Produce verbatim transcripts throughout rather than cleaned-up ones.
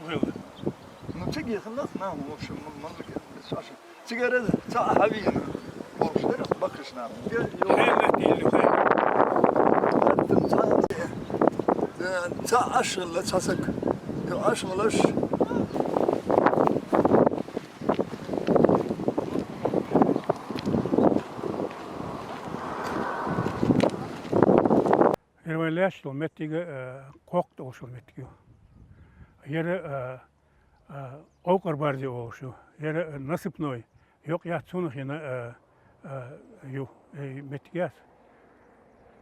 Ну, цига хилла, нах, в общем, м-, мамлик, Саша. Цигара цхьа хьавийна. Бохуш дара, бакхаш нах. Де, йо. Цхьа, э, цхьа Ӏаш хилла, цхьа саг. Йо, Ӏаш хилаш. Яра вай лаьцначу меттига, э, кхоккха олуш йолу меттиг ю. Яра, э, э, Къовкъар-Барзи олуш ю. Яра, э, насыпной. Йокъа яц, цунах йина, э, э, ю, э, меттиг яц.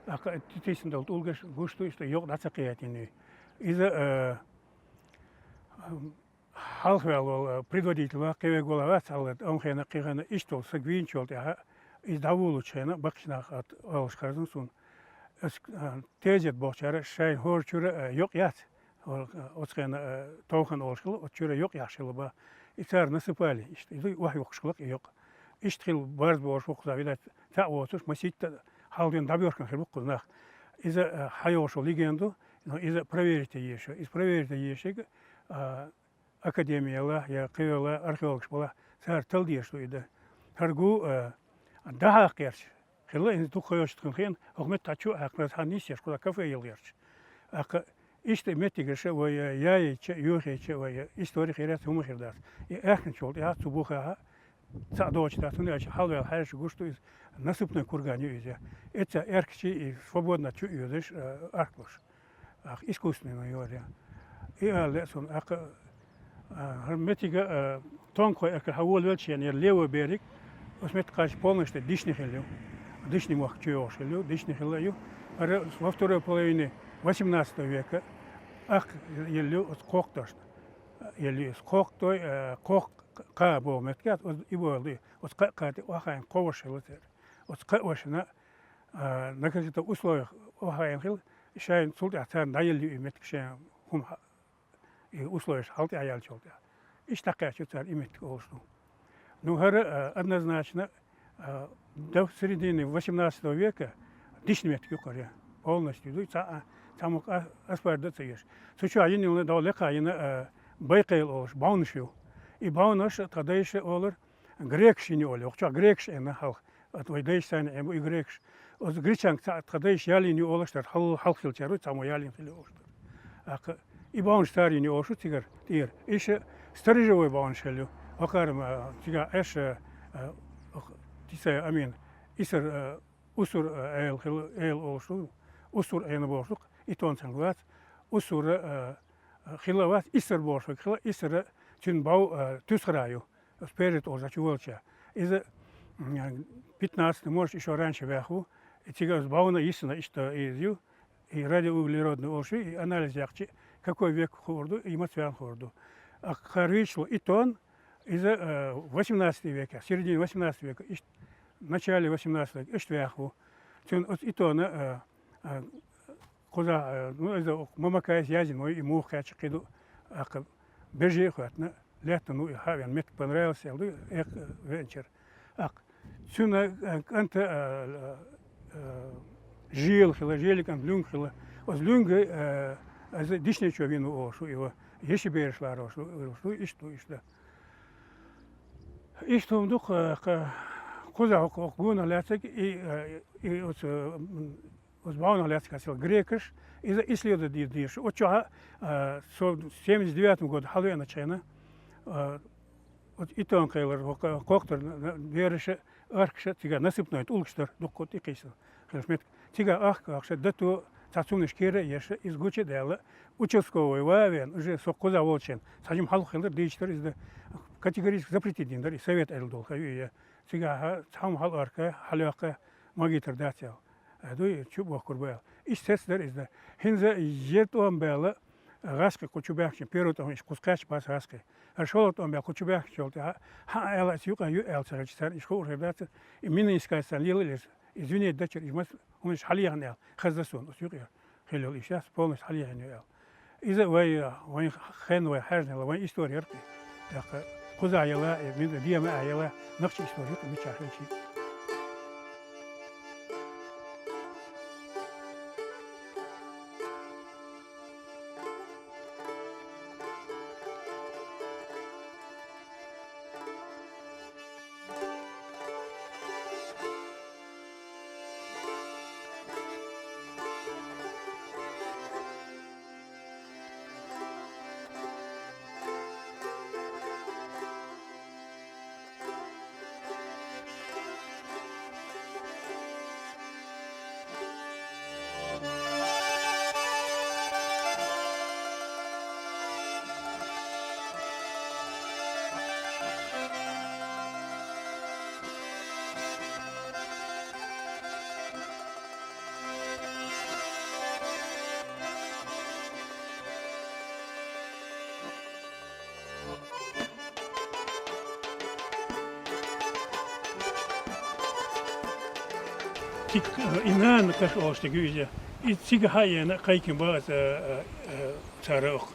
Акха, э, ти-, тиссина долу тӀулгаш гуш ду, иштта йокъа дӀа ца кхиятийна. Иза, э, м, хьалха ваьлла волу, э, предводитель ван кхин вега волу вац хьалха, амма хенахь кхин хенахь иштта волу саг вийначул тӀаьхьа, иза дӀавуллучу хенахь, бакхачу нах олуш хезна суна. Ас, а, тезет бохучара шайн хӀора чуьра, а, йокъа яц. Оцу хенахь, а, товхан олуш хилла, оцу чуьра йокъа яхьаш хилла бан. И цара насыпали, иштта, и охьа юхкуш хилла и йокъа. Иштта хилла барз бохуш ву кхузахь, видать, цхьаъ воцуш, масийтта хьалдина дӀабоьркан хир бу кхуза нах. Иза, а, хьан йолуш легенда ду, но иза проверить еза. Иза проверить еза, а, академияла я кхевела археологаш бала, цара талла дезаш ду и дан. ХӀара гу, а, дӀахьакха гӀерташ. Хилла, хӀинца дукха йоцуш тхан хиъна, хӀокху метта чу а хьаькхна, цхьа нисъеш, кхуза кафе йила гӀерташ. Аккха, иштта меттигаш вай, а, яйча, юхеча вай, а, истори хир яц, хӀума хир дац. И аьхкинчул тӀаьхьа цу бухахьа цхьаъ доцуш дац, хӀунда аьлча хьалаваьлла хьаьжаш гуш ду иза, насыпной курган ю иза. Эца аьркачий и свободно чу оьзуш, а, архлуш. Ах, искусственный, говоря. И ала лаьа суна, аккха, а, хӀара меттига, а, тонкхой аьркара хьан волавелча шена яра левый берег, оцу метта кхача полностью дишни хилла ю. Дишни мохк чу йогӀуш хилла ю, дишни хилла ю. ХӀара во второй половине восемнадцатого века ах елла ю оцу кхоккхадашна. Елла ю оцу кхоккхадой, а, кхоккха кха боху меттига, оцу и боху ду, оцу кхаа кхати охьайна кховаш хилла церан. Оцу кхаа вашина, а, на каких-то условиях охьайна хилла, шайна цул тӀаьхьа царна дӀаелла ю и меттиг шайн хӀума хьа-, и условиеш хьал тӀаьхьа яьллачул тӀаьхьа. Иштта дӀакхаьчча цара и меттиг олуш ду. Ну, хӀара, а, однозначно, а, до середины восемнадцатого века дишна меттиг ю кхара. Полностью ду, цхьа, а, цхьа мукъа а, аспарда а ца еш. Цу чохь йина йолу дов лекха йина, а, байкхайла олуш, бовнаш ю. И бовнаш тхан дайша олура, грекаш йина ю олу, йокху чохь грекаш эна хьалха. Ат вай дайша сайна эна бу и грекаш. Оцу гречанка цхьаъ тхан дайша ялийна ю олуш дара, хьал-, хьалха хилчара ву, цхьаммо ялийна хила ю олуш дара. Аккха, и бовнаш цара йина ю олуш ду цигара, тӀера. Иша сторожевой бовнаш хила ю. Вакхара, а, цигахь Ӏеш, а, а, ох, Тисай Амин, Исар, а, Усур, а, эла хила, эла олуш ду. Усур эна бохуш ду, и тонцан вац. Усур, а, а, хила вац, Исар бохуш ду, хила, Исар, а, цуьнан бов, а, туьсхара ю. Оцу Перед олча чу волча. Иза, м, пятнадцатый, может, ещё раньше ваьхна ву. И цига оцу бовна йисина иштта иза ю. И радиоуглеродный олуш ю, и анализ яьккхича, какой век хуур ду, и маца ваьхна хуур ду. А кхара вийча и тонн, иза, э, восемнадцатый века, середина восемнадцатого века, иштта, начале восемнадцатого века, иштта ваьхна ву. Цуьнан оцу и тонна, э, э, кхузахь, э, ну, иза Мамакайс язйина вай, и муха кхаьчча кхин ду, аккха бежи а хоьттина, лаьттина ву и хьа а веана, меттиг понравился аьлла ду, эккха веанчара. Аккха, цуьнан, э, кӀанта, э, э, Жела хила, Желин кӀанта Люнга хила. Оцу Люнга, э, иза дишнечо вина ву олуш ву и ва, еши бераш лара олуш ву, иштта ву, иштта ву, иштта. Иштта хӀума ду, кха-, кха-, кхузахь хӀокху, хӀокху гонах лаьцнарг и, э, и оцу, м, Оцу бовнах лаьцна кхаччалц грекаш, иза исследовать дийр дийр шу. Оцу чохь, а, со семьдесят девятом году хьалавеаначу хенахь, а, оцу Итон кхелара, хӀокху кхоктар бераша, аркаша, цигахь насыпной тӀулгаш дара, дуккха тӀекхийсина хиларш меттиг. Цигахь ахка-ахкаша, дато цхьа цуннаш кийра а еш, иза гуча а даьлла, участковый ван а веана, уже со кхузахь волчу хенахь, цхьа жима хьалха хилар дийча дара иза, категорически запретить дина дара, и совет аьлла долу хан ю и. Цигахь цхьа хӀума хьалаарка, хьалаяккха магитар дац аьлла. Э, дуй, чу бохкур бу аьлла. Иштта цецдара иза. ХӀинца я тӀом баьлла, гӀаскхи кху чу баьхкича, первый тӀом иштта кхуза кхаьчча бац гӀаскхи. ХӀара шолгӀа тӀом баьлла кху чу баьхкича йолу тӀаьхьа, хьан аьлла, аса юкъа ю аьлла ца хилча, царна иштта хуур хир дац, и минаискать царна лело иза. Извинить дачара, иза мас хӀуманаш хьалаехна аьлла, хезна суна, аса юкъа хила йолу иштта, полностью хьалаехна ю аьлла. Иза вай, вайн хенна вай хьаьжна яла, вайн истори яра кхин. ТӀаккха кхузахь яла, э, мин-, дема а яла, нохчийн истори ю кхин мичахь хилчий. Цига, э, и нана каш олуш дерг ю иза. И цига хьаена кхайкхина баха, э, э, э, цара оха.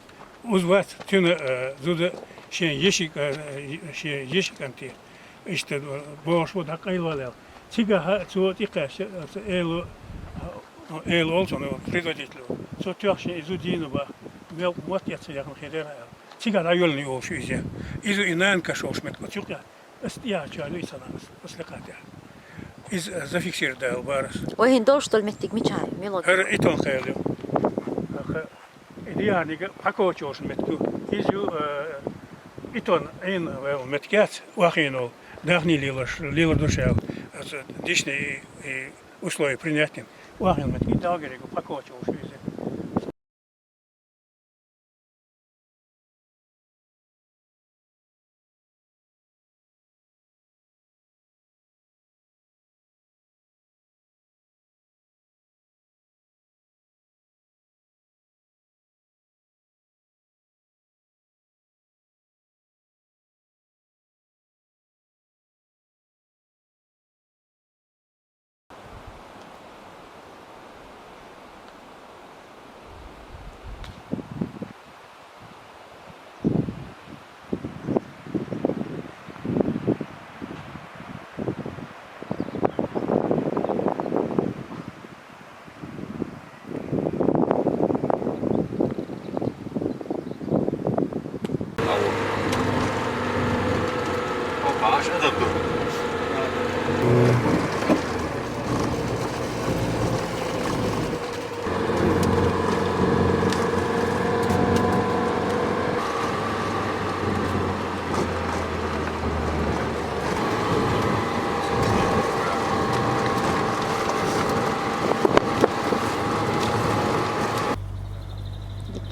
Уза вац цуьнан, э, зуда шен йиши, э, шен йиши кӀанте. Иштта, э, бохуш ву дӀакъайлавалла. Цигахь цо тӀекхаьчча, оцу Эло, Эло олу цунах, предводитель ву. Цо тоьхча и зуда йийна баха, мел мотт эцна яхна хир яра аьлла. Цигахь дӀайоьллина йолуш ю иза. Иза и нана каш олуш меттиг оцу юкъехь. Ас тӀехьа чу ю и санна, ас, ас лекха тӀехь. Иза зафиксировать дала бара ас. Вай хӀин долуш долу меттиг мичахь, мила? ХӀара Итон кхел ю. Аха, и диарнига пхьакочош меттиг ю. Иза ю, э, Итон Ӏийна ваьлла меттиг яц, охьийна волу. Дахний лелаш, лелар ду шаьл. Аса дишни и, и условия принять дина. Охьийна меттиг, и Далгериг пхьакочош ю иза.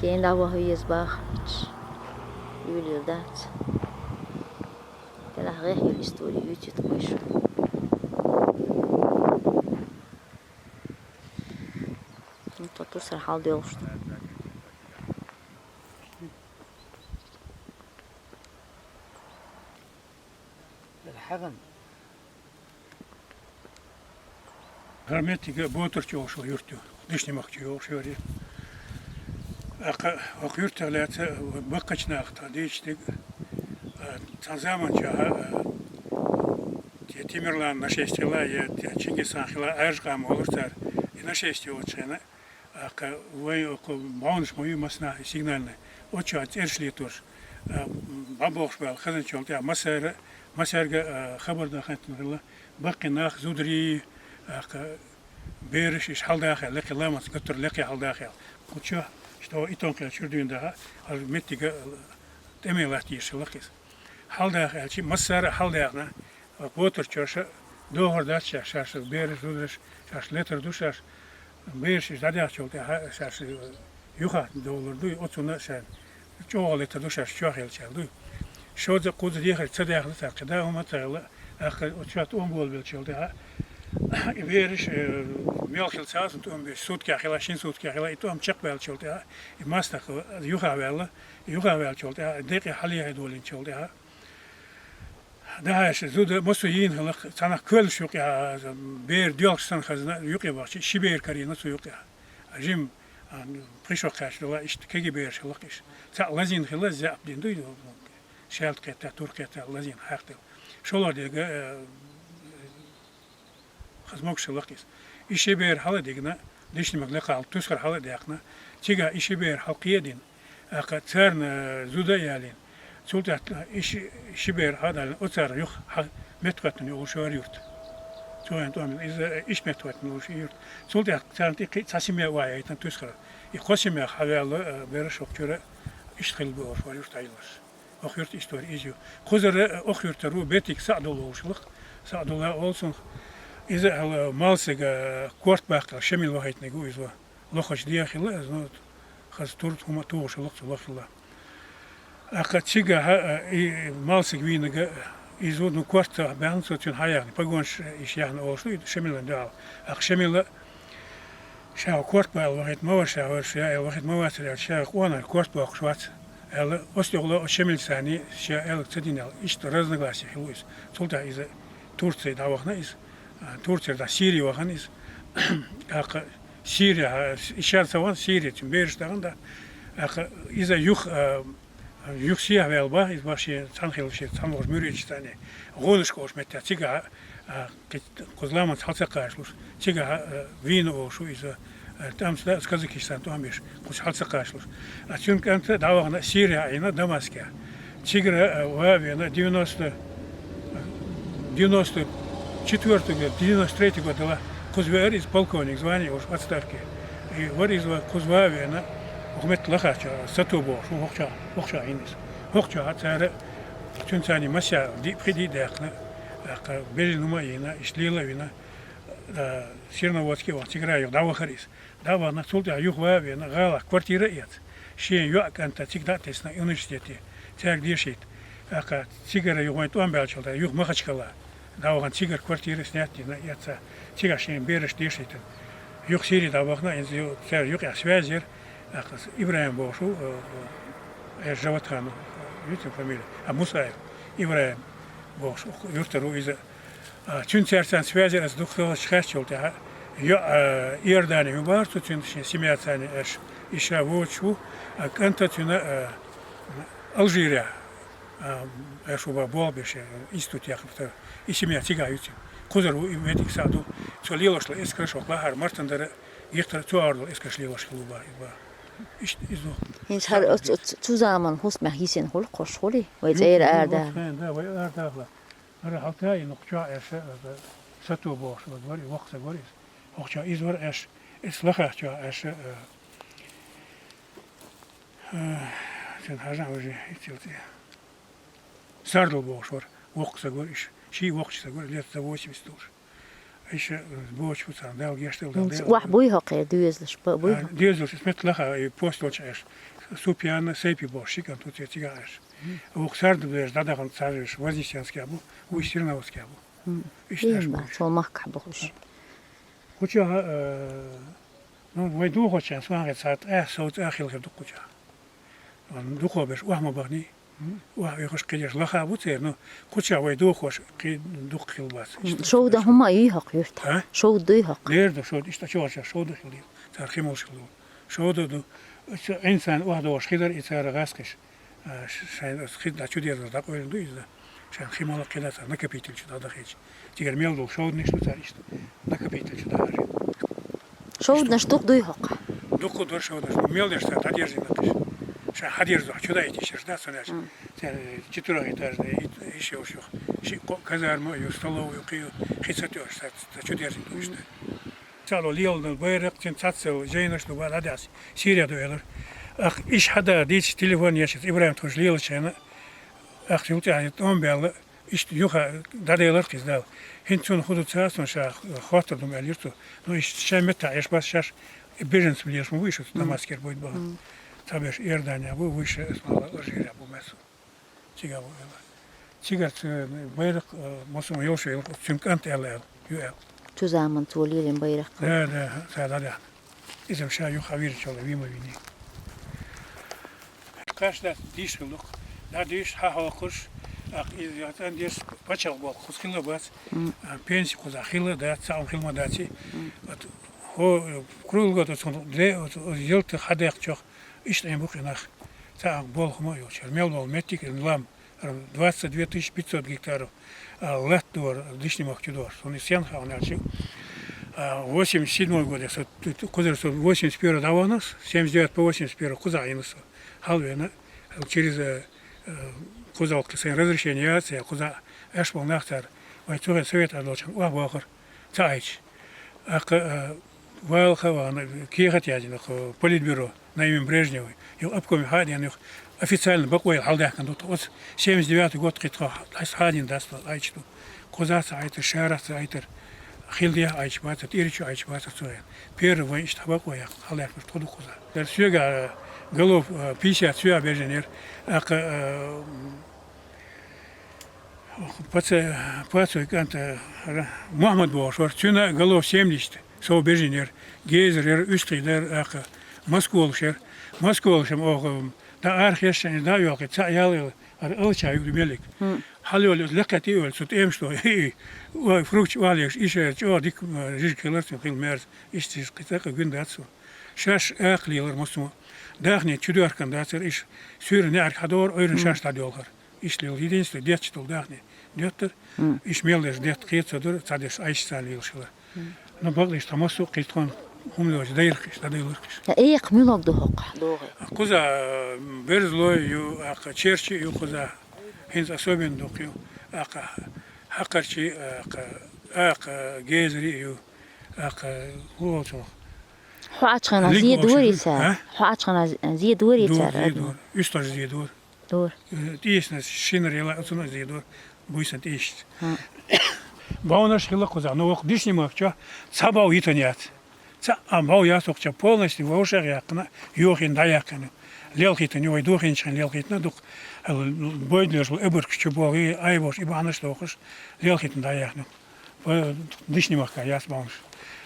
Дикка дан ваха веза бахарч. Юьлийла дац. Делахь гӀеххьа истори юьйцуьйту вайша. Ну, тхо тусар хьалдоьлхуш ду. ХӀара меттиг Ботарчу йолуш юрт ю, Дишни-Махкачу йолуш йора. Аккха, оха юьртах лаьцна баккхачу наха тхан дийцича дерг, а, цхьана заманчохь, а, те Тимерлан нашестье хилла, я те Чингисхан хилла, Ӏаьржа къам олура цара. И нашестье йолчу хенахь, аккха, вайн окху бӀаьвнаш ма ю массанхьа и сигнальный. Оцу чохь цӀераш летош. А, бӀабохуш баьлла хазначул тӀаьхьа массара, массаьрга, а, хабар дан хӀоьттина хилла. Баккхий нах, зударий, аккха, бераш, иша хьалдаха аьлла, лекхе ламаз гуттар а лекхе хьалдаха аьлла. Кху чохь, что Итон-Кхел чуьра дуьйна даха, хьал меттига тӀаме латтийша хилла иза. Хьалдаха аьлча, массара а хьалдаьхна, Ботарчоша дохур дац шаьш, шаьш бераш, зудараш, шаьш летар ду шаьш, бераш иша дӀадаьхначул тӀаьхьа шаьш юха довлар дуй, оцунна шайн чӀогӀа летар ду шаьш, чохь елчаьрга дуй. Шозза, кхузза дехар ца даьхна цара, кхин да хӀума а ца хилла, аккха оцу чохь тӀом болабелчул тӀаьхьа, и бераш, э, мел хилла ца хилла тӀом беш, суткех хилла, шина суткех хилла, и тӀом чекхбаьллачул тӀаьхьа, и массанхьа юха ваьлла, юха ваьллачул тӀаьхьа, декъе хьалъехьа долийначул тӀаьхьа, дахьаш зуда массо йийна хилла, цхьанхьа коьллаш юкъехь, бер доьлхуш санна хазна, юкъе бахча, ши бер карийна цу юкъехь. Жим, а, пхи шо кхаьчна дала, иштта кегий бераш хилла-кх иша. Цхьаъ лазийна хилла, заьӀап дина дуй, шаьлта кхетта, тур кхетта лазийна хьаькъ дела. ШолгӀа дерг, э, хаза могуш хилла-кх иза. И ши бер хьала а дигна, Дишни-Махка лекха хьала, тускар хьала а даьккхина, цигахь и ши бер хьала кхе а дина, аккха царна зуда а ялийна. Цул тӀаьхьа и ши, ши бер хьала а далийна, оцара юха хьа-, меттахӀоьттина йолуш йора юрт. Цу хенахь тӀом иза иштта меттахӀоьттина йолуш и юрт. Цул тӀаьхьа царна тӀе кхин а цхьа семья охьаяйтина тускара. И кхо семья хьаваьлла, а, бераш хӀокху чуьра иштта хилла бохуш вара юрт хьаелларш. Оха юрта истори иза ю. Кхузара, э, оха юьртара ву Бетик Саъдулла олуш хилла-кх. Саъдулла олу цунах. Иза аьлла, Малсига, э, корта баккхал Шамил вахийтиниг ву иза. Лохачу дехилла, иза, ну, хаза тур хӀума тухуш хилла-кх цу лохилла. Аккха цигахь, э, и Малсига вийнага, иза ву, ну, корта баьхна цо, цуьнан хьаяхна, погонаш, э, иша яхна олуш ду, и Шамилан дуьхьал. Аккха Шамила Ша корта бала вахийта ма вара, ша вара, ша аьлла, вахийта ма вацара аьлла, ша къонахчун корта боккхуш вац Аьлла, оцу тӀехула оцу Шемиль царний ша аьлларг ца дина аьлла, иштта разногласие хилла иза. Цул тӀаьхьа иза Турце дӀавахана иза. А, Турцера дӀа Сири вахана иза. ТӀаккха Сири, а, и шера ца вахана Сири, цуьнан бераш дахана да. ТӀаккха иза юха, а, юха сехьа ваьлла бах, иза бах шен цхьаьна хилла, шен цхьаьна волчу муьридашца цхьаьна. ГӀонашка олуш меттехь цигахь, а, кхуза ламанца хьал ца кхачалуш, цигахь, а, вийна олуш ву иза, а, тӀамца да, казакашца тӀом беш, кхуза хьал ца кхачалуш. А цуьнан кӀант дӀавахана Сири а Ӏийна Дамаскехь. Цигара, а, ван а вена, девяносто, девяносто четвёртый год, девяносто третий год дала, кхуза веара иза полковник звание олуш в отставке. И вара иза кхуза ван а вена, хӀокху метта лахарчо, Сато бохуш ву, хӀокхучохь, хӀокхучохь Ӏийна иза. ХӀокхучохь цара, цуьнан царний масех диъ, пхи диъ даьккхина, тӀаккха бежана хӀума а йина, иштта лела а вина, а, Серноводске а вахана, цигара юха дӀавахара иза. ДӀа а вахана, цул тӀаьхьа юха ван а вена, гӀалахь квартира а эцна, шен йоӀ кӀанта цига дӀа а тесна университете, цаьрга дешийта. ТӀаккха цигара юха вайн тӀом баьллачул тӀаьхьа юха Махачкала дӀа а вахана, цигара квартира снять а дина, эцна, цигахь шен бераш дешийтина. Юха Сири дӀа а вахана, иза ю-, цаьрга юкъехь связь яра, тӀаккха Ибрахим бохуш ву, э, э, Жаватхан, э, ю цуьнан фамилия, а, Мусаев Ибрахим бохуш, юьртара ву иза. А, цуьнан цаьрца связь яра, аса дукха хиларш хаьттичул тӀаьхьа, йоӀ, а, Иордане ву бахара цо, цуьнан шен семьяца аьлла, и ша воцуш ву, а, кӀант а цуьнан, а, Алжире, а, аьлла ву бахара болх беш, институт яьккхина тара. И семья цигахь ю цуьнан. Кхузара ву и медик схьа а ду. Цо лелош долу эскарш хӀокху лахара Мартан дара, гихтара цу агӀор долу эскарш лелош хилла ву бахара, и бахара. Иштта иза ву. ХӀинца хӀара оцу, оцу, цу заманан хӀусамехь йисина хуьлу кхуш хуьлий? Вай цӀера арадахна. Да, вай арадахна. ХӀара хьалта а йина кху чохь аьлча, аса Сато бохуш вара, вара и воккха стаг вара иза. ХӀокху чохь иза вара аьлча, иза лахахь чохь аьлча, а, а, цуьнан хьажа вежа, и цуьнан цӀе. Сардал бохуш вара, воккха стаг вара иша. Ший воккхачу стаг вара, лет за восемьдесят уж. Иша, а, бочу царна, Дала гечдойла, Дала. Охьа буй хӀокхеран доьзалш, ба-, буй хӀокхеран? Доьзалш, иза метта лаха, и пост йолчу аьлча. Супьяна, Сайпи бохуш, ши кӀант ву цигахь аьлча. Вукху Сардал бераш дӀадахана цхьа веш, Вознесенский бу, вуй Серноводский бу. Иштта аьлча бу. Цо махкахь бохуш. Кху чохь, а, ну, вай духучарна, суна хетарехь, цхьа ткъаь сов цӀа хилла хир ду кху чохь. Дукхо берш охьа ма бахний. Охьа оьхуш кхидерш лаха а бу церан, ну, кху чохь вай духуш кхин дукха хилла бац. Шовда хӀума а юй хӀокху юьртахь? А? Шовда дуй хӀокху? Лер ду, шовда, иштта чохь шовда хилла. Цара хи молуш хилла. Шовда ду. Ӏин царна охьадогӀуш хи дара и цара гӀаскхиш. А, ш-, шайн оцу хи дӀа чудерзор дӀакъевлина ду иза. Шайн хи мала кхидӀа цара накопитель чу дӀадахийча. Цигара мел долу шовданаш ду цара иштта. Накопитель чу дӀахьажийна. Шовданаш дукха дуй хӀокху? Дукха дара шовданаш. Мел деш цара дӀадерзийна кхиш. Ша хьадерзо хьо чу даийта йиш яра, да, сан аьлча. Цара четырёхэтажный, и, и ши уш юха. Ши кхо казарма ю, столовая ю, кхин ю, хи ца тоьуш, цара, цара чу дерзийна ду иштта. Цхьалла лелла байракх, цуьнан цхьаццал жайнаш ду, бан дӀадаьхьа Сирия ду элира. Ах, иша хьада дийцича, телефон ешица Ибрахим тхуьш лелачу хенна, ах, юл тӀехь тӀом баьлла, иштта юха дӀаделар кхиза Дала. ХӀинца цунна хӀун ду ца, цунна ша хоттур ду аьлла йира цо. Ну, иштта шайн меттахь Ӏеш бац шаьш, беженцам лелаш ма бу иша, Дамаскера буйда бахана. Цхьаберш Иордания бу, вуй ша, аса ма Алжире бу маьссо. Цигахь ву аьлла. Цигара цу байракх, э, массо а йолуш йолуш, цуьнан кӀант аьлла аьлла, ю аьлла. Цу заман цо лелийна байракх. Да, да, ца дӀадаьхьна. Иза ша юха вирчалла вима вини. Кхаш дац дийш хилла дукха. ДӀадуьйш, хьан хьокхуш, ах, иза цӀандеш пачхьалкх болх кхуза хилла бац. А, пенси кхуза хилла дац, цхьа хӀума хилла ма дац. От хӀо, круглый год оцу де, оцу ялта хьадаьккхачох, иштта Ӏин бу кхин нах. Цхьа болх ма йолчара. Мел волу меттиг лам, двадцать две тысячи пятьсот гектаров, а, латта дора, дишни мах чу дора. Суна и сенна хаьа аьлча, а, восемьдесят седьмой год, я со, т-, т-, кхузара со восемьдесят первый дӀавахана, семьдесят девятый по восемьдесят первый кхуза Ӏийна со. Хьалвена, через, э, э, кхуза валла сайн разрешение яц, я кхуза Ӏаш болу нах цара. Вай цу хенахь совет Ӏедалчохь охьабохура. Ца Ӏайча. Аккха, а, валха а вахана, кехат яздина кху политбюро на имя Брежнева. Юха обкоме хьа а деана, юха официально бакъо яла хьалдаьхкина ду тхо. Оцу семьдесят девятый год кхин тхо хьа-, хьадина дац тхо, Ӏайча ду. Кхузахь ца Ӏайтар, шарахь ца Ӏайтар, хилдехь Ӏайча бацар, тӀерачу Ӏайча бацар цу хенахь. Первый вайн иштта хьа бакъо яьккхина, хьалдаьхкинарш тхо ду кхузахь. Дара соьга, а, голов, а, пятьдесят соьга беженера. Аккха, а, Паца-, Пацой кӀант, а, хӀара, Мухьаммад бохуш вара, цуьнан голов семьдесят, сов беженера, Гезар яра, Уьстхий дара, аккха, Москвалуш яра. Москвалушам оха, м, Да архешшани да йолхи, ца ял йол, ар алча юр мелик. Хьал йол, лекхати йол, цу тӀемаш до, и, ой, фрукч валеш, ише, чӀо, дик, жижиг хилар, цун хил мерз, иш тиз, кхитака гуьн дац су. Шаш акълилар мусума. Дахни чудоьркан дацар иш, суьйра неӀарг хьадор, ойран шаш дӀадоьлхар. Иш лил единственный детчи тул дахни. Доьттар, иш мел деш детт кхета ца дур, ца деш айш ца лилшила. Ну, бакълиш тха массу кхитхон хӀуманаш дайрхиш, дадайлархиш. Экх милог ду хӀокху догӀе. Кхуза, э, берзлой ю, акха черчи ю кхуза, хӀинца особенно дукха ю, акха хьакхарчи, акха, акха гезари ю, акха хӀу волчунах. Хьо ачхана Лиг зе вовши дури ю, цара? А? Хьо ачхана зе дури Дур, цара? Зе дур. Уьш тоже зе дур. Дур. Э, тӀийсна шинар яла, оцунах зе дур. Буйсан тӀийсча. Бовнаш хила кхуза, ну, вокху дишни махча, ца бов йитан яц. Ца а бов яц вокхуча полностью вовшах яьккхина, йохин дӀаяьккхина. Лелхитан, вай дохинчхин лелхитна, дукха, э, бойдлеш вал эбаркаш чу богӀи, айбош, и бахьанаш дохуш, лелхитан дӀаяьккхина. Дишни махка яц бовнаш.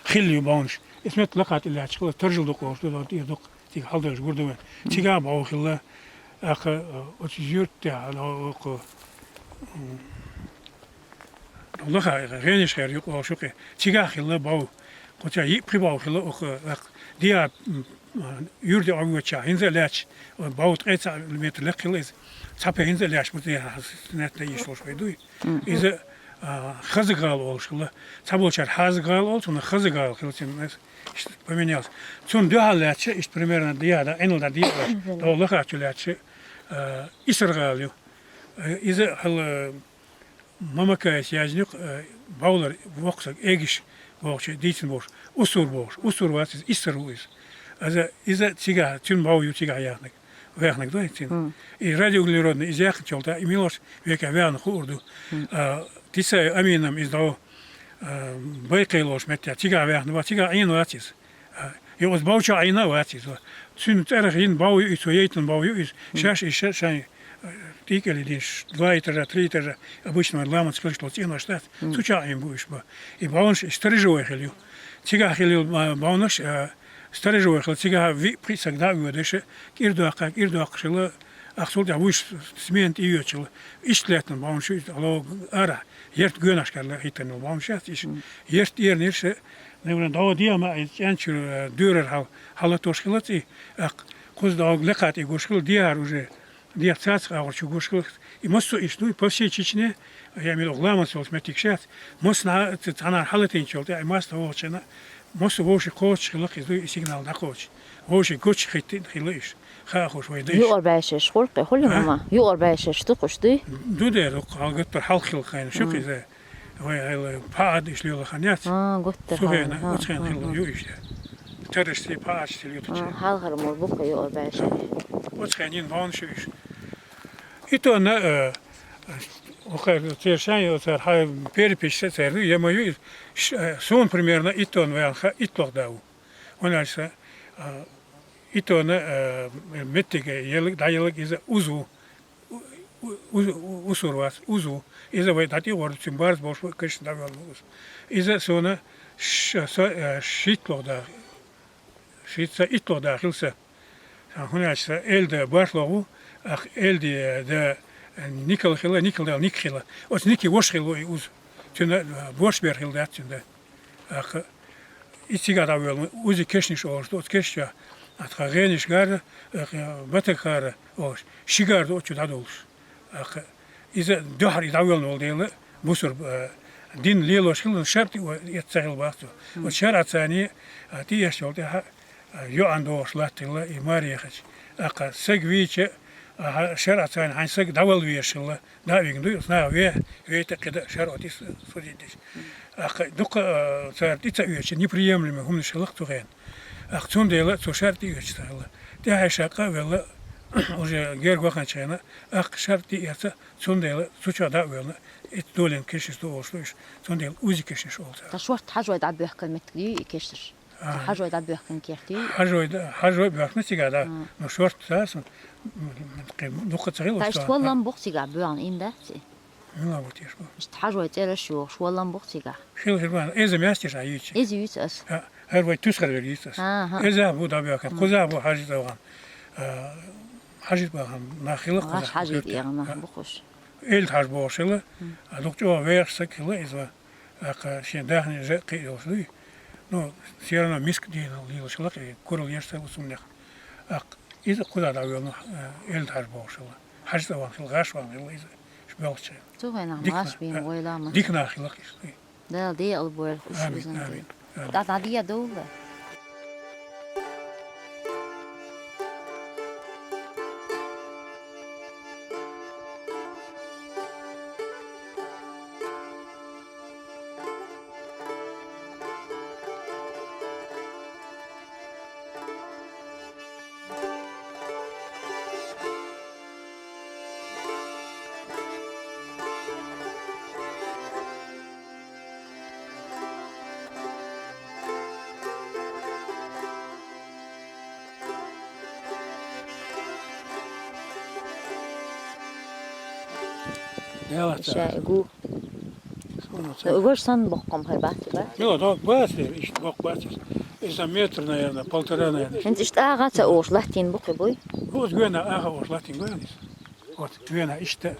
Хилла ю бовнаш. Эс метта лакхат и лаьчкъала, таржал дукха олуш ду, дон тӀера дукха. Цига хьалдалаш гур ду вайн. Цигахь бов хилла, аха, оцу юьртте, оха, лаха, гӀениш хер юкъа олуш юкъе. Цигахь хилла бов. Кхуча йипхи бов хилла, оха, аха, диа, юрде овоча, хӀинца а лаьч, бов ткъе цхьа метр лекха хилла иза. Цхьа пе хӀинца а лаьч, бу диа, нетта йиш луш вай дуй. Иза, а, хаза гала олуш хилла. Цхьаболчара хьаза гала олуш, хаза гала хилла, цуьнан Иштта поменялся. Цунна дуьхьал лаьтташ, иштта примерно дехьа да, Ӏинал да дехьа, догӀу лаха чу лаьтташ, а, исар гӀала ю. Э, иза хьала Мамакайс яздинарг, э, бовлар воккхасаг эгиш бохучу дийцина бохуш, усур бохуш, усур вац иза, исар ву иза. Аза, иза цигахь, цуьнан бов ю цигахь яхнаг, ваьхнаг ду хӀинца. И радиоуглеродный иза яхначул тӀаьхьа, и милош векехь ваьхна хуур ду. А, Тисаев Аминам иза догӀу, а, Байкхелош меттехь, цигахь ваьхна вац, цигахь Ӏийна вац иза. А, и оцу бовчохь Ӏийна а вац иза. Цуьнан цӀарах йина бов ю иза, цо яйтина бов ю иза. Шаьш иза ша-, шайн, а, тӀекӀел йина, два этажа, три этажа, обычно вайн ламаца хилаш долу цӀенош дац. Цу чохь Ӏийна бу уьш бан. И бовнаш и сторожевой хила ю. Цигахь хила ю, а, бовнаш, а, сторожевой хила, цигахь виъ-пхиъ саг дӀа а воьдуш, кӀира доккху, кӀира доккхуш хила, ахча цул тӀаьхьа вуьш смена тӀе йоьдуш хила. Иштта лаьттина бовнаш ю иза, хьалогу арахь, яртан гоьнашкара хӀиттина йолу бовнаш яц иза. Яртан эрнаш, наверное, догӀу дехьа ма, и чӀенчуьра, э, доьрара хьал-, хьалатош хилац и, аккха, кхуза догӀу лекха тӀе гуш хила, дехьара уже, дехьа цацах агӀор чу гуш хила. И массо а иштта ду, по всей Чечне, я имею в виду, ламаз йолчу меттигаш яц, массанхьа а ца-, цхьанхьа хьалатийначул тӀаьхьа и массо а вогӀучу хенахь, массо а вовшийн кхочуш хилла иза, и сигнал дӀакхочуш. Вовшийн гучу хӀиттина хилла иштта, хаахуш вай дайша. Юкъара баьшерш хуьлу кхин, хуьлу А? хӀума? Юкъара баьшерш ду кхуш дуй? Ду дера, хьалгаттара хьалха хилла хенахь, шу кхин иза. Вай хьайла пхьа а иш лела хан яц. А, гуттар Цу хенахь, хьайна, оцу хенахь хилла ю иштта. Террашций, пхьаъашций ю тучу. А, хьалхара мур бу-кх юкъара баьшерш. Оцу хенахь йина бовнаш ю иштта. И тонна, э, оха церан шайн йоцара хьайн переписьца церан ю, я ма ю, ш-, э, суна примерно и тонна ваьлла ха, итлох да ву. ХӀунда аьлча, а, и тонна, э, меттиг еллиг, дӀаеллиг иза уз ву. У-, у-, у-, усур вац, уз ву. Иза вай дӀатӀегӀорду, цуьнан барз болуш ву, кешна дӀавоьлла ву уз. Иза суна ш-, со, э, шийтлох да, шийтта итлох да хилла сан. ХӀунда аьлча сан Эльда бархӀлох ву, ах Эльди да Никал хилла, Никал да Ник хилла. Оцу Ники ваша хилла ву и уз. Цуьнан, э, борш бер хилла дац цуьнан да. Аха, и цигахь дӀавоьлла, узи кешнаш олуш ду, оцу кешнашкахь, а, тхан гӀениш гара, а, батагара олуш, ши гара ду оцу чу дӀадолуш. Аха, иза дуьхьара и дӀавоьлла волу дела, бусурба, а, дин лелош хилла, шарӀ тӀе эцна ца хилла бах цо. Оцу шарӀаца царний, а, тӀеэцначул тӀаьхьа, а, йоӀан догӀуш латтийла и маре яхача. Аха, саг вийча, а, шарӀаца царний хьайн саг дӀавала везаш хилла, дӀа а вигна дуй, оцу наха ве-, вейта кхидӀа шарӀо тӀе с-, судить деш. Аха, дукха, а, цара тӀе ца оьцуш, неприемлемый хӀуманаш хилла-кх цу хенахь. Аха, цундела цо шарӀ тӀе оьцуш ца хилла. ТӀаьхьа шаккха а велла, уже герга ваханчу хенахь, аха, шарӀ тӀе а эцна, цундела цу чохь дӀа а воьллина, и долийна кешнаш ду олуш ду уьш, цундела узи кешнаш олу цара. Ткъа шортта хьажой дӀабоьхкина меттиг юй и кешнаш? А. Хьажой дӀабоьхкина керт юй? Хьажой д-, хьажой боьхкина цигахь, да. А. Ну, шортта ца сан, м, м, кхин дукха ца хилла. Ткъа иштта хӀоллам бу-кх цигахь боьгӀна, ина дац и? Мила бу теш бу? Иштта хьажой цӀераш йохуш, хӀоллам бу-кх цигахь? Хила, хила бан, эза мастер а йийци. Эза йийци ас. А, хӀара вай тусхар вер йийци ас. Аха. Эза бу дӀабоьхкина, кхуза бу хьажи догӀан. А, Хьажид бахам нах хила кхуза. Хьажид яхам бухуш. Элд хьаж бохуш хила, а дукха чӀогӀа вехаш саг хила иза. Аха, шен дахни жа кхиъ йолуш дуй. Ну, все равно миска дийна лелаш хила кхи, курал еш сай усумнех. Аха, иза кхуза дӀавоьлну, э, элд хьаж бохуш хила. Хьаж цӀа ван хила, гӀаш ван хила иза. Ш белхча. Цу вайнах маш бийна вайла ма. Дикна хила кхиш дуй. Дала декъал бойла хуш. Амин, визан амин, амин. ДӀа, дӀа дия довла. Яла ца. Ша гу. Суна ца. Ваш сан бокком хай бахти ба? Йо, дог бац, ишт бок бац. Иза метр, наверное, полтора, наверное. Хинт ишт ага ца ош латин букы буй? Ош гвена ага ош латин гвена. Вот гвена ишта,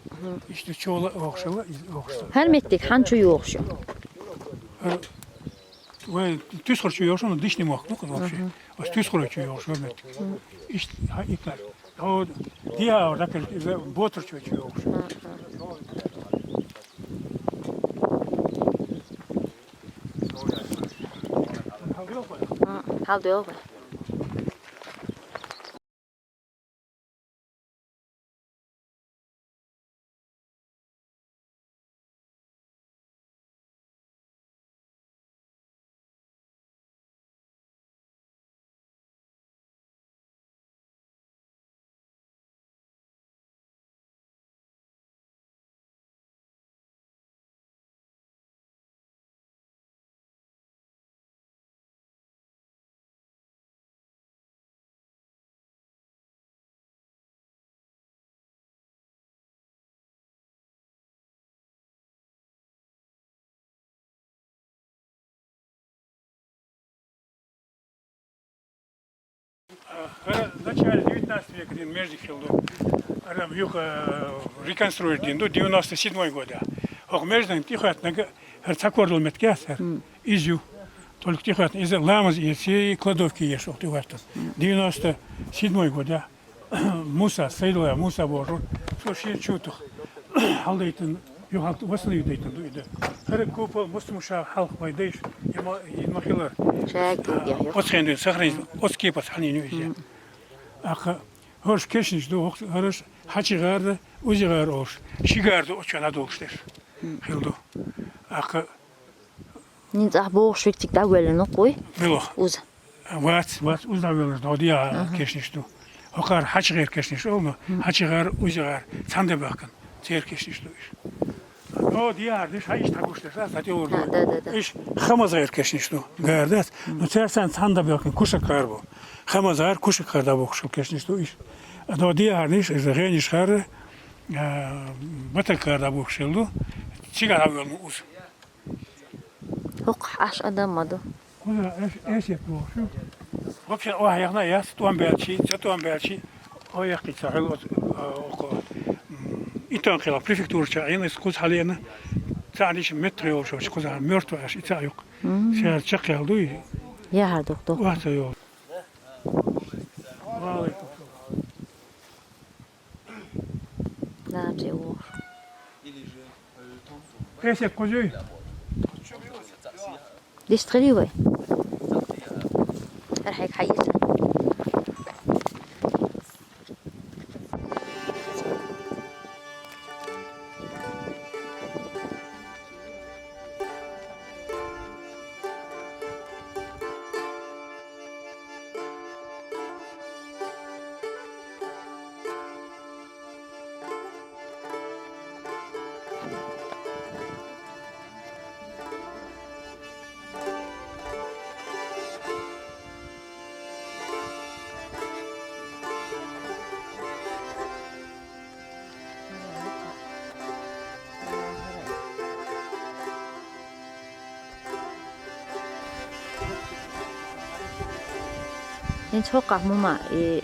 ишта чола охшала, из охшала. Хар меттик ханчу йохшу. Вай, тюсхур чу йохшун, дишни мохк, ну, вообще. Ага. Ас тюсхур чу йохшун, мет. Ишт, ха, икар. О, диа, о, так, ботр чу чу йохшун. Ага. А, хал дёгъа. ХӀара начале девятнадцатого века дин между хилду. ХӀара юха, э, реконструировать дин ду, девяносто седьмой года. ХӀокху междан тӀехӀоьттинарг хӀара цхьа кордал меттиг яц хӀара. Иза ю. Только тӀехӀоьттина иза ламаз эций, кладовки еш оху тӀехӀоьттина. Девяносто седьмой года. Муса, Сайдулла Муса бохуш вара. Цо шен чу тух хьалдайтина, юхалт васана юдайтина ду и да. ХӀара купол мустамуша хьалха вай дайш, и ма, и ма хилар. Шаг дугья, йо. Оцхен дуьйна сохранить, оцу кепас хьанийна ю иза. Аха, хӀорш кешнаш ду, хӀорш хьачи гӀар да, узи гӀар олуш. Ши гӀар ду, очу надолуш дерш. Хил ду. Аха, Нин цӀахь бохуш вик цигахь дӀавоьллина вуй? Мила? Уза. Вац, вац, уза дӀавоьллина, дӀо диа кешнаш ду. ХӀокхара хьачи гӀер кешнаш олу, хьачи гӀар, узи гӀар, цхьаьна де баьхкина, церан кешнаш ду иш. ДӀо диа гӀар деш, хьан иштта хьагуш деш, а, цхьа тӀе лур ду. Да, да, да. Иш хамаз гӀер кешнаш ду, гӀар дац. Ну, церан цхьаьна цхьаьна де баьхкина, кушак гӀар бу. Хамаз гӀар, кушак гӀар дӀабохуш кешнаш ду иш. ДӀо диа гӀар деш, иза гӀениш гӀар, а, батак гӀар дӀабохуш хилла ду. Цигахь дӀавоьллина уза. ХӀокху Ӏаш адам ма ду. Кхуза эс-, эсет бохуш ю. Вообще, охьа яхна яц, тӀом баьлчи, ца тӀом баьлчи, о, яхкхий ца хьуьлла оцу, а, окху, м, Итон кхела префектура чу Ӏийна, иза кхуза хьалена, цхьаьна иша меттах йолуш, кхуза мёртва аш, и цхьаъ юккъа. Мгм. Цара чекхъял дуй? Яхьар дукха ду. Вац йолу. Ва алейкум салам. Набзи вор. Эсек кхузуй? Дистхили вай. Архайк хайица. Ин цхьоккхахь мума и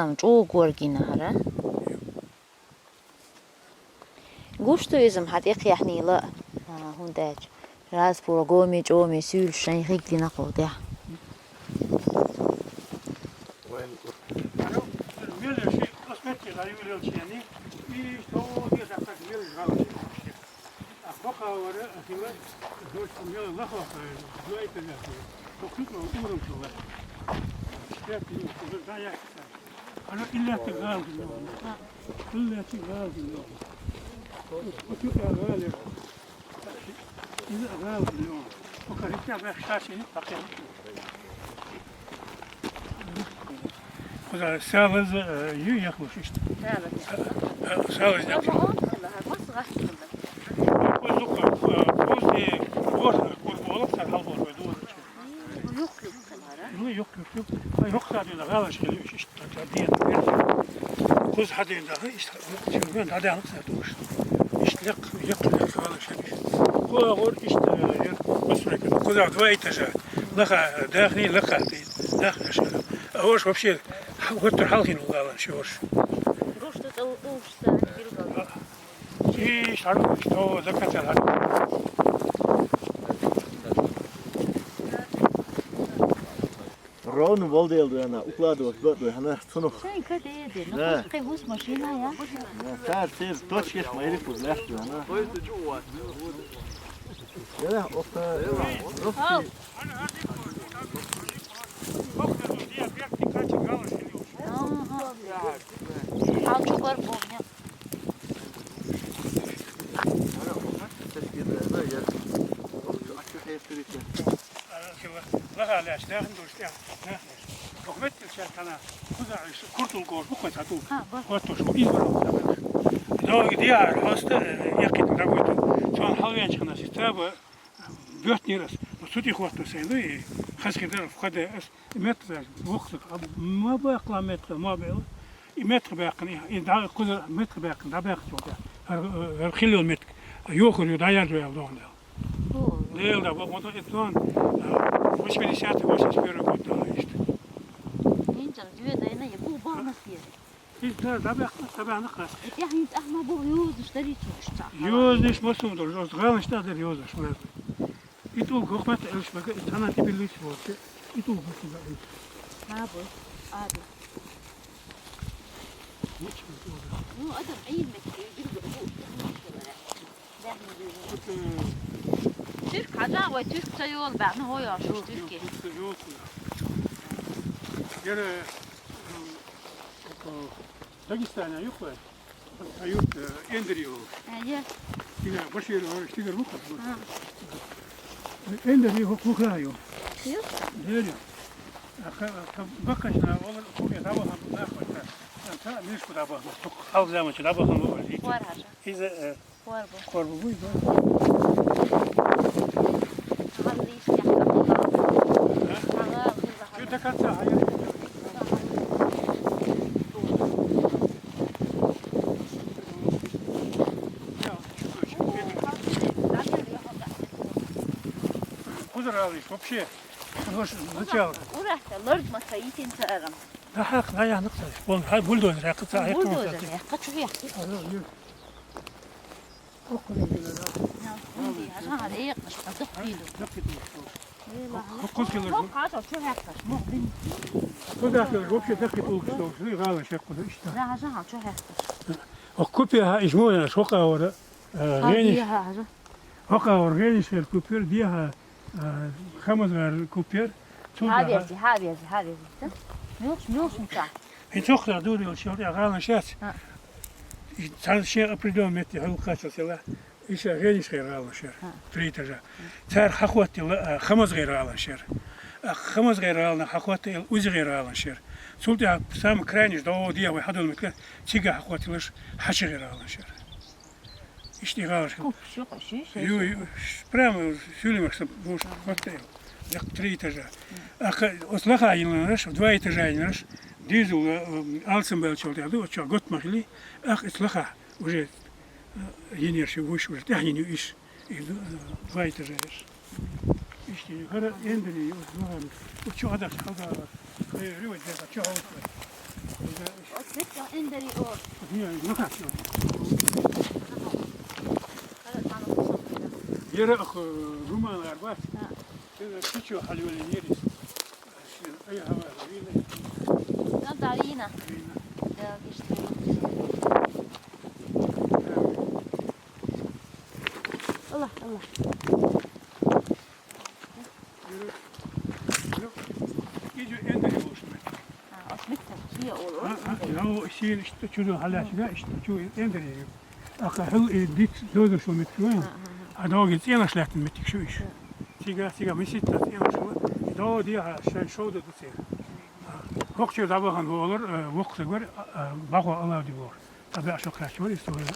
Ӏилма чӀоагӀа горгина хӀара. Гуш ду иза-м хьа тӀекхехьнийла, а, хӀунда аьлча, раз пура гоми, чӀоми, суьйлуш шайн гӀиг дина кху тӀехь. Кхуза салаз, э, ю яхлуш иштта. Салаз. Э, э, салаз яхлуш. Кхуза, э, кхуза, э, кхуза курболук сар халбор бай доза. Ну, юх, юх, юх. Ай, юх, садина, галаш хили, иштта, та, ден, ден. Кхуза хадин да, иштта, чугун, да, да, са душ. Иштта, лек, лек, лек, галаш хили. Кхо агӀор иштта, э, яр постройка. Кхузахь два этажа. Лаха, дахни лаха тӀе. Дахни аша. А уж вообще, ха-, гӀоттар хьалхина ву гӀалан ши уж. Гушта цӀал уж ца билгал. И шару, что закатал. Ровно валдел дуй ана, укладывать бат дуй ана, цунух. Шайн кадеде, ну, Да. Кай гус машина, я? Да, цар цер точкеш майрик уз лехт дуй ана. Я, оха, Ау. Ага. Ал чу бар помня. Ана, оха, тешкилде, да, я. Ачу хестерите. Ана, кила, лаха, ляш, дахин душ, я, да. Хукмет тилча кана, куза, куртул гош, бу кой тату. А, ба. Вот то, что избрал, да. Но где, а, просто, э, я кит работаю. Чон халвенчик на сестра, ба, бёт не раз. Но сути хват на сей, ну и хаски дар в ходе, эс, метр, вохсак, а, ма бакла метр, ма бел. И метр бакни, и да, куза метр бакни, да бакни, да. Хар, э, хар хилил метр. Ёхур, ю, да, я, да, да. О. Лел, да, вот, вот это он, э, восьмидесятый, восемьдесят первый год, да, есть. Инчал, дюе, да, и на, и бу, ба, на, съест. И да, да, бакни, да, бакни, кас. И я, и ах, ма, бу, юз, что ли, чё, что? Юз, не смысл, да, жёст, главное, что, да, юз, что. И ту хохмат элшмага, и тана ти билис вот. И ту хохмат элш. А, бу. А, да. Ну, адам ай мекке, бир бу. Türk hocam, vay Türk sayı ol be, ne hoy aşır Türkiye. Yere, Dagestanya yok be. Ayurt, e, Endriyo. He, ye. Yine başı yeri var, işte, bu kadar. Ha. Endriyo, bu kadar yok. Yok. Değil yok. Bakışına olur, bu kadar, tamam, bunlar bakar. Sen, sen, ne iş bu da bakma. Çok alacağım için, da bakma, bu öyle. Var hocam. Bize, e, Var bu. Var bu, buydu. Ağır iş yaptı. Ha? Ağır, ağır. Şu da kaça, hayır. Кузар алыш вообще. Сначала. Ура, лорд Масаитин царам. Да, хак, на я, ну, кстати. Вон, хай бульдозер, я, кстати, я, Бульдозер, я, хочу я. Ага, нет. Ох, куда ты, да? Охуз келер. Куда келер? Вообще так и полк что, и гала шек куда ишта. Ох, купи, ха, ишмоя, шока ора. Гениш. Охавар гениш купер, диха, хамазгар купер. Хавези, хавези, хавези. Мюш, мюш мука. И цохра дури, шор, я гала шец. И цан ше определённый метр, хал качал села. Иша гениш гэр гала шер. Три этажа. Цар хахватила, хамаз гэр гала шер. Хамаз гэр гала хахватил узи гэр гала шер. Султя сам крайниш до диа вай хадал метка, цига хахватилаш хачи гэр гала шер. Ишти гала шер. Куп, шо, шо, шо. Ю, ю, прямо сюлимах сам, может, хватил. Як три этажа. Ах, ослаха инланаш, два этажа инланаш. Дизел, алсам бел чолтяду, очо гот махли. Ах, ослаха. Уже, э, енерши выше, уже тяхнению иш. И д-, э, два этажа иш. Ишти, хара эндри, вот, ну, ладно. Вот чё, адак, когда, э, рыва, где-то, чё, а вот, э, уже иш. Вот это эндри, о. Вот, не, ну как, чё? Хара, там, вот, Яра, э, руман арбат. Да. Э, ты чё, халёли нерис? Ай, хава, вина. Да, да, вина. Вина. Да, вишни. Алла, Алла. Иди, эндри, ошмет. А, ошмет, я, о, о, я, о, сиен, что, чудо, халясига, что, чудо, эндри. Аха, хил, э, дит, доза, шумет, кюен. А, а, а. А доги, цена шлятин, метик, шуиш. Сига, сига, месит, цена шула. До, ди, а, шен, шоу, да, дуце. Хокче, да, бахан, олар, э, воксагвар, а, а, бахо, ала, ди, вор. Таби, ашо, крачвар, история.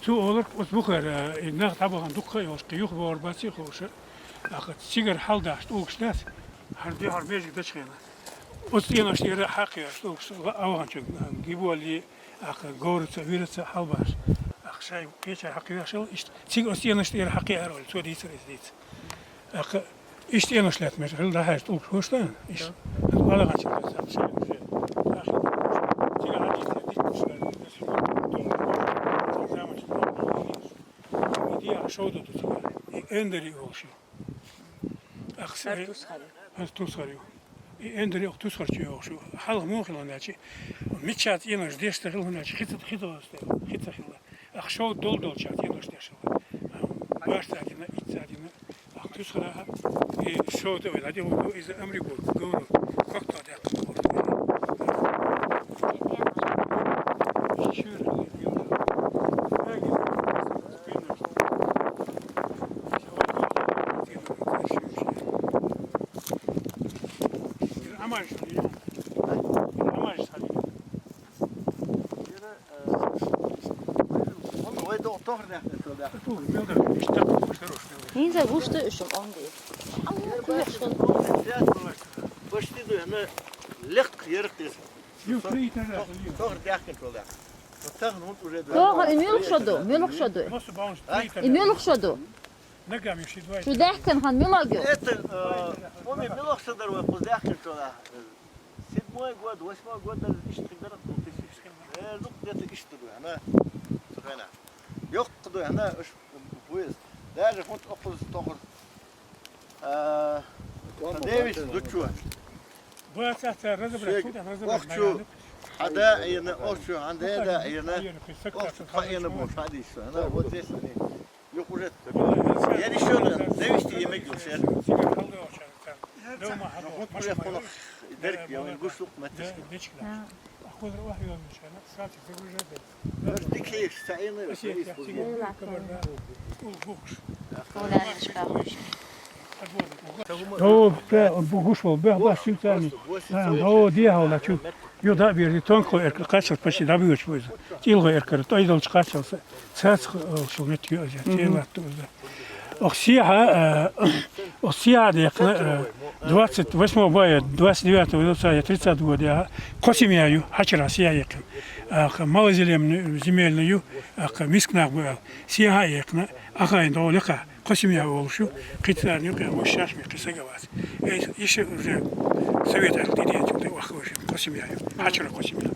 Цу олар, ос бухар, э, нах, да, бахан, дукха, ёш, киюх, вор, баци, хоша. Аха, сигар, халдаш, укшдас. Харди, хар, межик, дачхена. Ос, цена, штира, хакия, укш, аван, чук, гиболи, Аха, горца, вирца, халбаш. А Шайн кхечар хьакхоьхьашал, иштта цига оцу цӀенош тӀера хьакхиар вай, цо дийцар иза дийца. ТӀаккха иштта цӀенош лаьтта мер хила дӀахьаьжча тӀулгаш хӀоштан, иштта. ДӀа. Алагъанчалла сан шайн уже. Цига хьадийцар, дийцар, заманчалла. И дехьа шовда ду цига. И эндери олуш ю. Ахса. ХӀара тусхар ю. ХӀара тусхар ю. И эндери оха тусхар чу йогӀуш ю. Хьалха муха хилла аьлча, мичча цӀенош дешта хилла аьлча, хица, хица хилла. Ах шов дол-долча цӀенош деш хилла. Баш ца дина, ит ца дина. Ах тусхара, и шов тӀе вай, лади, иза амри гур, гур, как-то да. ХӀинца гуш ду уьш онди. Почти ду, ана, лекх ерх деза. Тохар даьхкинчул яхь. Тахана хӀунда уже ду? Тохар и муьлха шо ду, муьлха шо ду? И муьлха шо ду? Шу даьхкина хан муьлха ю? Это, э, он и муьлха шо дар вай, кхуз даьхкинчул яхь. Седьмой год, восьмой год даже иштта хир дара, две тысячи. Э, ну, где-то иштта ду, ана. Сухена. Йоккха ду, ана, уж поезд. Даже хӀунда окхуз тохар. А, Девис, ну чё? Бац, а, разобрать, Всё, разобрать, ох, чё? Хьада, ена, ох, чё, хьанда, да, ена. Ох, чё, ха, ена, бо, хьадис, ана, вот здесь они. Юх уже. Я решил, Девис, ты ема гюлсер. Дома, вот уже хонох, дерк, я, он гушлук, матиш. О, бе, бу гуш вол, бе, ба синтани. О, дехьа ла чу. Ю да бери, тонко эрка качал почти да бюч буйза. Тилго эрка, той долч качал са. Цац, о, шо мет ю, я, тела туза. Ох, сиха, э, ох, сиха дехна, э, двадцать восьмого мая, двадцать девятого, двадцать, тридцать года, я, Косимия ю, хачера сиха дехна. Ах, малозелем-, земельную, ах, мискнах был. Сиха дехна, ахайн долека, Косимия волшу, кицарни, ка, вот сейчас ми кисагавас. Э, ещё уже совет артидиан, ты вахваш, Косимия ю, хачера Косимия.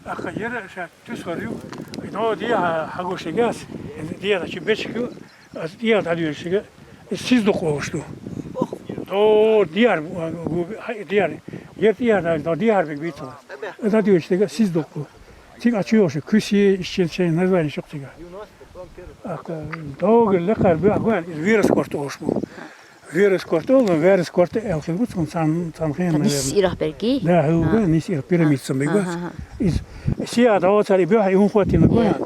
Ах, ера ша Тусхар ю, но диа хьагушигас, диа чи бечкю, аз диа дадюшига, сиздук олушту. До диар, диар, ер диар, до диар биг битва. Дадюшига сиздук. Тик а чуёши, куси, ищен чей, название шуктига. Ах, догы лекар бу агуан, вирус корт олушту. Вирус корт ол, вирус корт элхин гуц, он сан, сан хен, наверное. Нис ирах берги? Да, ху, да, нис ирах пирамид сам бигуц. Из сия да оцар и бёха и унхватина гуя.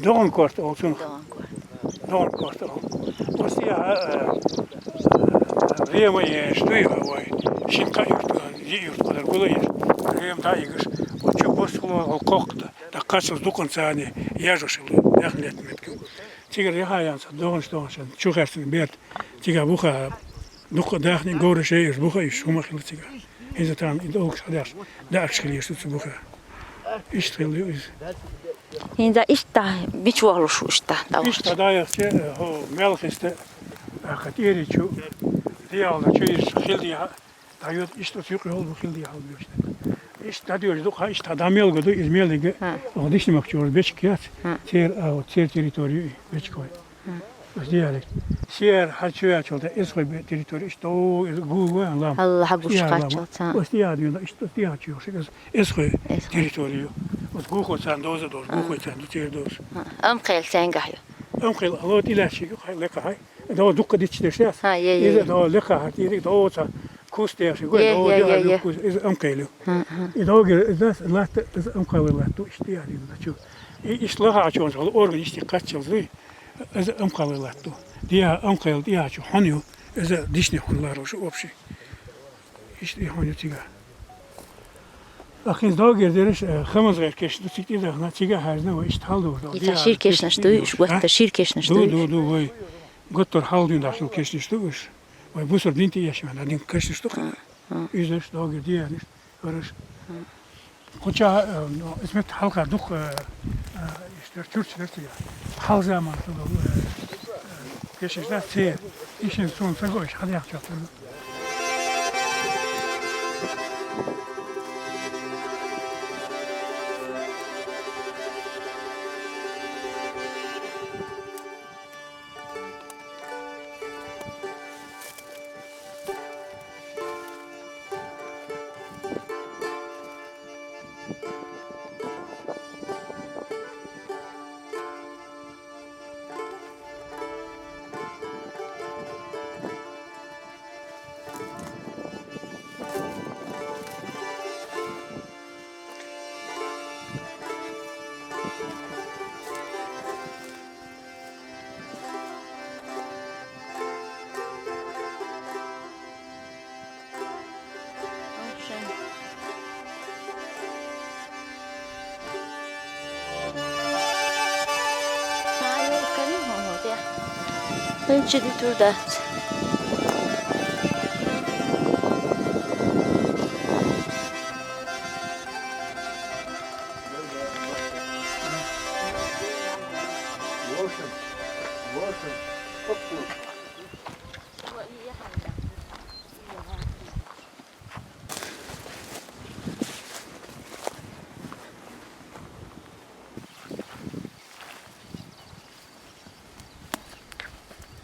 Догон корт ол сун. Догон корт. Догон корт ол. Осия, э, Рема е, что и вай. Шинка юрт, е юрт, куда гула е. Рем да игаш. Очу бос хло, ол кокта. Да качал дукан цани, я же шилы, яхлет метку. Тигр яха янса, догон, что он, чухарсин берт. Цига буха, дукха дахни, гора шей, иш буха, иш шума хила цига. Иза тан, и долг шадаш, да, аш хила, иш буха. Иш хила, иш. Хинза ишта, бичвалуш ишта, да. Ишта да яхче, хо, мелхиста, а катери чу, диалда чу иш хила, да, йод, ишта сюк хол бу хила, да, хол бу ишта. Ишта да йод, духа, ишта да мел году, из мелиге, о, дишни мак чур, бечкят, тер, а, вот, тер территорию, бечкой. Ус диалект. Сиар хьачуячулда эс хой бе территория, иш то, эс гу гу лам. Алла хьагуш качалца. Ус диа дюна, иш то диа чуш, эс, эс хой территорию. Ус гу хо цан доза дош, гу хо цан ду тер дош. Ам кел ценга хьё. Ам кел, алло, тилаши, хай, лека хай. Да дукка дичи деш яс. Ха, е, е, иза е. Да лека хати, иза да оца кус деш, гу, е, да е, да е, е. Кус, иза ам кел. Ха, ха. И да гер, иза лат, иза ам кел лат, ду иш диа дюна чу. И иш лаха чуш, орган иш ти качал зуй. Иза амкъалла латту. Диа амкъал диа чу хьон ю. Иза дишни хьон ларош общий. Ишти хьон ю цига. Ахин догер дереш, э, хамаз гэр кеш ду цик ида хна цига хазна ва ишт хал ду. Ита шир кешнаш ду, иш гуатта шир кешнаш ду. Ду, ду, ду, вай. Готтор хал ду дахил кешнаш ду иш. Вай бусур дин ти яшма, дин кешнаш ду. Изаш догер диа ниш. Хорош. Куча, э, ну, исмет халка дух, э, Иштта чурчдерца я. Хьалха заман чу долу, э, кешнаш дац церан. Ишин суна ца го, иштта хьан яхча хӀума. Ай, чуди тур дац.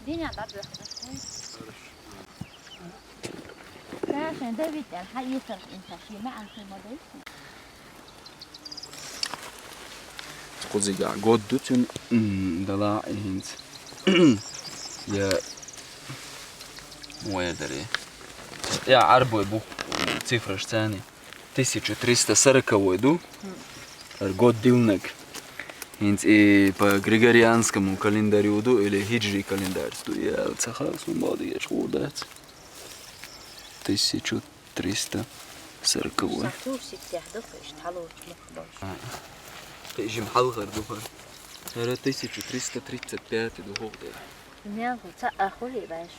Динан дӀабоьхна. Ша шайн Давид аьлла, хьан ийсар къинта, шен маьӀна хир ма дай. Кхузигахь год ду цуьнан, м, дала хӀинца. Я вай даре. Я Ӏарбой бу цифраш царни. Тысяча триста сороковой ду. ХӀара год диллинарг. ХӀинца и по григорианскому календарю ду или хиджри календарь ду. Я ца хаьа, сун боху дезаш хӀума дац. Тысяча триста сороковой. Сан тур ситтех ду, иштта хьалочу мух болуш. А. Кхин жима хьалхара ду хӀара. ХӀара тысяча триста тридцать пятый ду хӀокху дера. Мел ца а хули баьшу.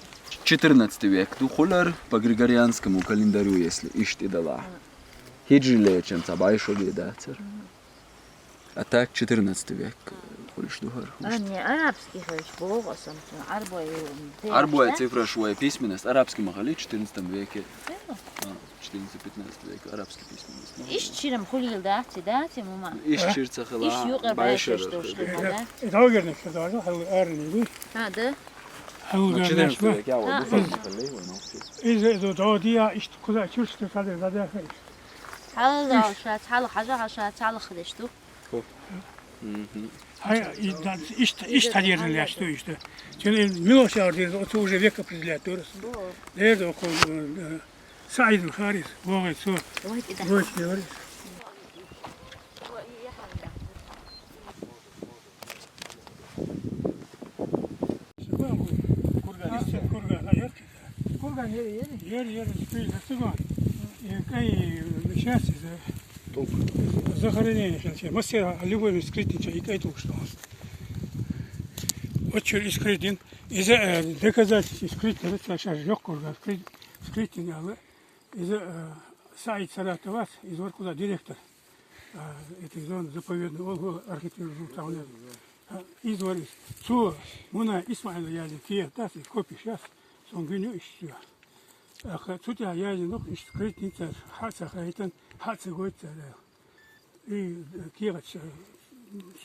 Четырнадцатый век ду хӀара по григорианскому календарю, если иштта и далахь. Хиджри лечан ца бай шо бе дацара. А так четырнадцатый век, э, хуьлуш ду хӀара. А, не, арабский хилча боху аса, Ӏарбой, м, Ӏарбой цифраш вай письменность арабский ма хили четырнадцатом веке. А, четырнадцатый-пятнадцатый век арабский письменность. Иш чирам хулил дац, дац, мума. Иш чир ца хила, иш юкъа бай шераш долуш хила, да? Э, Даугернаш ца даже, хьал арни ду. А, да? Хьал четырнадцатый век, я, вот, а, ду факт хили, вай науки. Из, из, да, да, я, иш куда чуш, ты куда, да, да, хай. Хьал да, ша, хьал хажа, ша, хьал хадеш ду. Хо. Мгм. Хьай, и, да, ишта, ишта хьадерзан леш ду, ишта. Чун милош яр дерза, оцу уже век определять дорас. Дерза, око, э, Саидин Харис, богой цо. Ой, да. Ой, говорит. Курган, а, курган, а, яркий. Курган ери, ери? Ери, ери, спи, зацигон. И кай, э, счастье, да. Толк. Захоронение, сейчас, сейчас. Мастер, а, любой скрытничай, и кай толк, что он. Вот чё, и скрытин. Из-за, э, доказательств и скрытин, вот сейчас жёг курган, скры-, скрытин, а, из-за, э, Саид Саратовас, из Воркута директор. А, это зона заповедный, ол, ол архитектура зона там нет. А, из Ворис. Цо, муна Исмаил Язин, кие, тас, и копи сейчас, сон гиню ищу. А, ха, цу тя Язин, ну, ищ скрыть не царь, ха, ца, ха, итан, ха, ца, гой, ца, да. И, э, кие, ха, ца,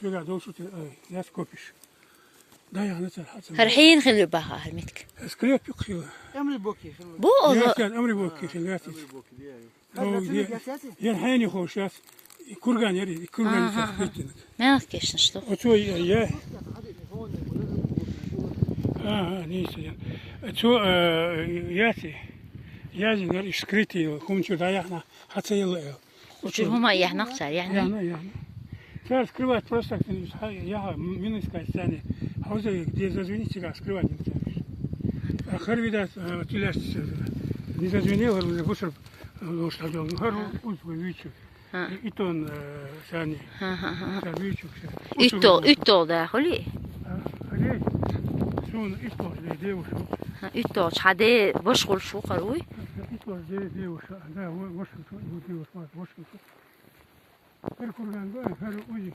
сюда, дол, сути, э, я скопиш. Да, я, на, ца, ха, ца. ХӀара хьенан хилла баха хӀара меттиг? Склеп хилла. Амри Боки хилла. Бу, я, оза. Я, Амри Боки хилла, я, Амри Боки, да, я. О, я, я хьайна хо сейчас. И курган яри, и курган. Ага, сейчас ага. Мягкий, что? Оцо я, я. Ага, не, я. Оцо, э, яци. Язин яри скрытый, хумчу да яхна, хаца ел. Учур хӀума яхнах цар, яхна? Яхна, яхна. Цар скрывать просто так, я, я, минус сказать, царни. Хьовза, где зазвонить, всегда скрывать не царни. А хар видать, э, тиляш, не зазвонил, уже бусур, э, лош, хар, а, уж, вы видите. А. И, и тон, э, царни. Ха, ха, ха. Цар видите, всё. Уттол, уттол, да, хули? А, хали? Сун, уттол, да, девушка. Ха, уттол, чхьа де, башхул шу, харуй? Уттол, де, девушка, да, во-, вошхул шу, девушка, вошхул шу. Хар курган го, хар узи.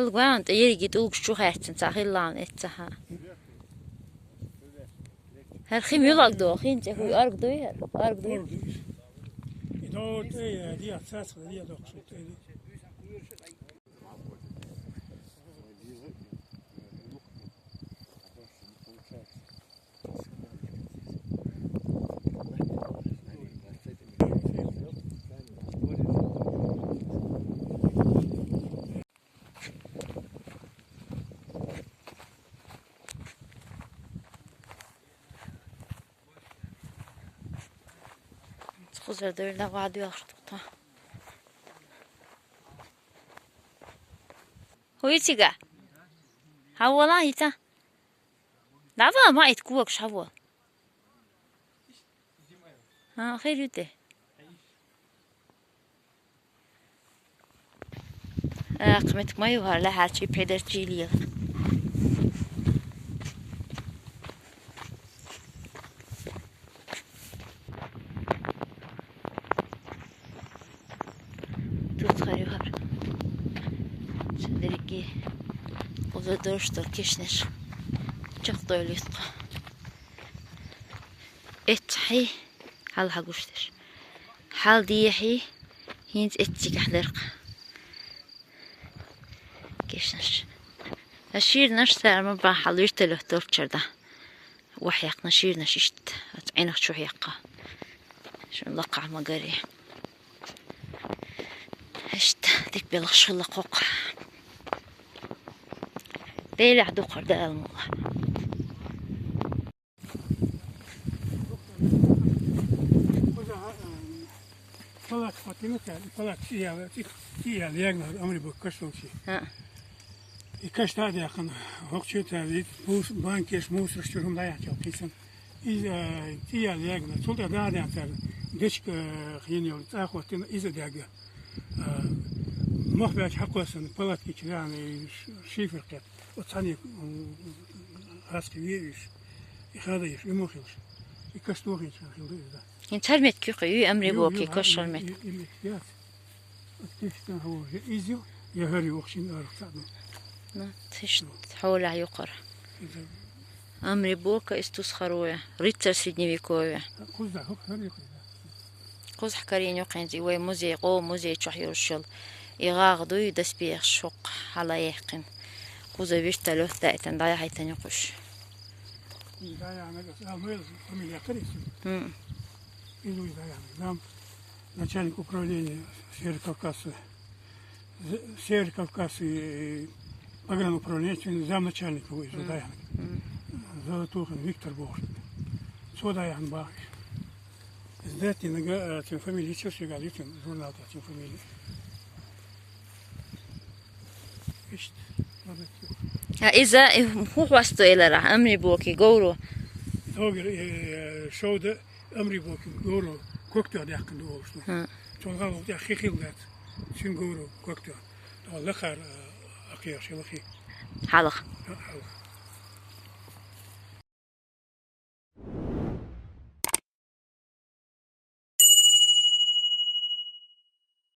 Хьал гван тӀе ерриге тӀулгаш чу хаьттина, цхьа хиллална эццахьа. ХӀара хи муьлхаг ду, хин цӀе хӀуй арг дуй хӀара? Арг дуй? И догӀу тӀе, я, диа цац, диа доккху тӀе. Кхузара девлла ваьдда йолуш ду тхан. ХӀуй цига? Хьавола хӀинца? ДӀавала ма ит когаш хьавола. ХӀан, хир ю те? Акха меттиг ма ю хӀара, лаьхьарчий, пхьидарчий лела. Туцхар ю хӀара. Ша дерриге кхузара дорш долу кешнаш чекхдойла ю тхо. Эццахьий хьал хьагуш дерш. Хьал дехьий хӀинца эццигахь деркъа. Ке Аш шийрнаш цара ма бахьа вертолёт долчара да. Вахьякхна шийрнаш иштта, аца Ӏинах чу хьякха. Шун лакхахь ма гаре. Иштта, дик белхаш хилла кхокх. Делехь дукхар да алмула. Палат хӀоттина цара, и палат цӀияла, цӀи-, цӀияла ягнар амри бу кашалчи. ХӀаъ. И каш дӀа а даьккхина, хӀокху чу цара и мус-, банкеш, мусорш чуьра хӀума дӀаяхьча кхийсан. И, э, цӀияла ягнар, цул тӀе дӀа а даьнна цара, дечка, э, хьенел цӀа хӀоттина, иза даьгга. Э, мох баьча хьакхоссана, палаткича яхьана, и ш-, шифер кхетта. Оцу цхьаьна, м, гӀазкхи ве уьш. И хада еш, и мо хилаш. И каш тохийча хана хилла иза. ХӀинца хӀара меттиг юкъа ю, амри Ю, боккхий ю, кошал хӀара меттиг. И, и меттиг яц. Оцу кешта хьо, я иза ю, я хӀара ю, охшин арахь цхьаъ ду. Ну, тиштта хьолехь юкъара. Иза. Амри бока из тусхароя, рыцарь средневековья. Кхуза, хӀокху хӀара юкъа иза. Кхузахь карийна ю хӀинца и вай музей, къо музей чохь йолуш йолу. И гӀагӀ дуй, доспехаш хӀокху хьала яьккхина. Кхуза вертолёт даийтина, дӀаяхьийтина ю кхуьш. ДӀаяхьнарг аса, а, Майлас фамилия карийса. ХӀм. Иза вуй дӀаяхьнарг. Зам-, начальник управления Северо-Кавказского, з-, Северо-Кавказский погрануправления замначальника ву иза дӀаяхьнарг. ХӀм. Золотухин Виктор бохуш. Цо дӀаяхьна бахаш. Издательнага, а, цуьнан фамилия чуьра шегал ю цуьнан журнал тӀехь цуьнан фамилия. Иштта, молодец. А иза, э, хӀун хьоссадо элира, амри боки, говро? Догар, э, шовда амри боки, говро, когтоьхна даьккхина ду олуш ду. ХӀа. Цунна гӀалгӀа тӀехь хи хилла дац, цуьнан говро когтоьхна. Тхо лакхара, а, акхехаш хила хи. Хьалха. А, хьалха.